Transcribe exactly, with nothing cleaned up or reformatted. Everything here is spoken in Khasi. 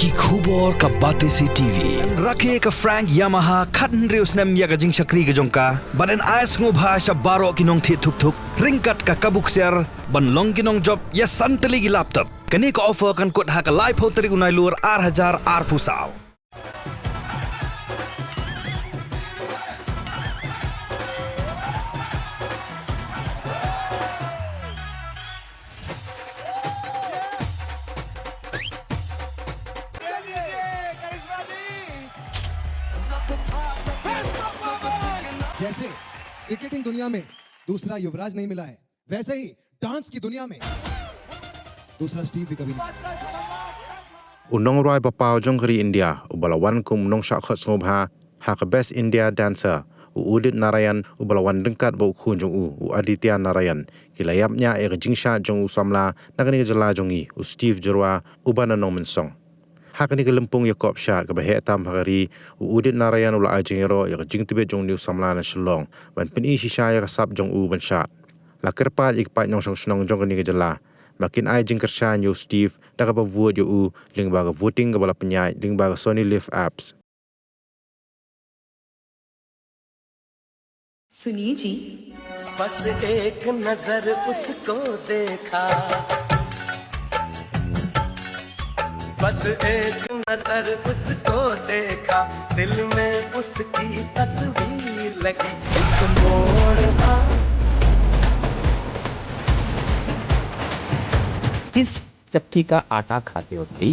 Ki khubor ka Batesi T V. Rakhe ka Frank Yamaha khathynriew snem ïa ka jingshakri ka jong ka. Bad yn ai sngewbha sha baroh ki nongthied thuk thuk ryngkat ka kabu ksiar ban long ki nongjop ïa san tylli ki laptop. Kane ka offer kan kut ha ka laiphew tarik u Nailur ar hajar arphew saw. जैसे क्रिकेटिंग दुनिया में दूसरा युवराज नहीं मिला है, वैसे ही डांस की दुनिया में दूसरा स्टीव भी कभी नहीं। U nongrwai ba paw jong ka ri India uba la wan kum u nongshah khot sngewbha ha ka Best India Dancer, u Udit Narayan, uba la wan ryngkat bad u khun jong u, u Aditya Narayan, ki la ïap ñiah ïa ka jingshad jong u samla na kane ka jylla jong ngi, u Steve Jyrwa, uba na Nongmynsong. Ha kane ka lympung ïakop shad kaba heh tam ha ka ri, u Udit Narayan u la ai jingïaroh ïa ka jingtbit jong une u samla na Shillong ban pyni shisha ïa ka sap jong u ban shad. La kyrpad ïa ki paid nongshong shnong jong kane ka jylla ba kin ai jingkyrshan ïa u Steve da kaba vote ïa u lyngba ka voting kaba la pynïaid lyngba ka Sony Live apps. सुनिए जी। बस एक नजर उसको देखा, बस एक नजर उसको देखा, दिल में उसकी तस्वीर लगी। एक मोड़ था। किस चक्की का आटा खाते हो भाई?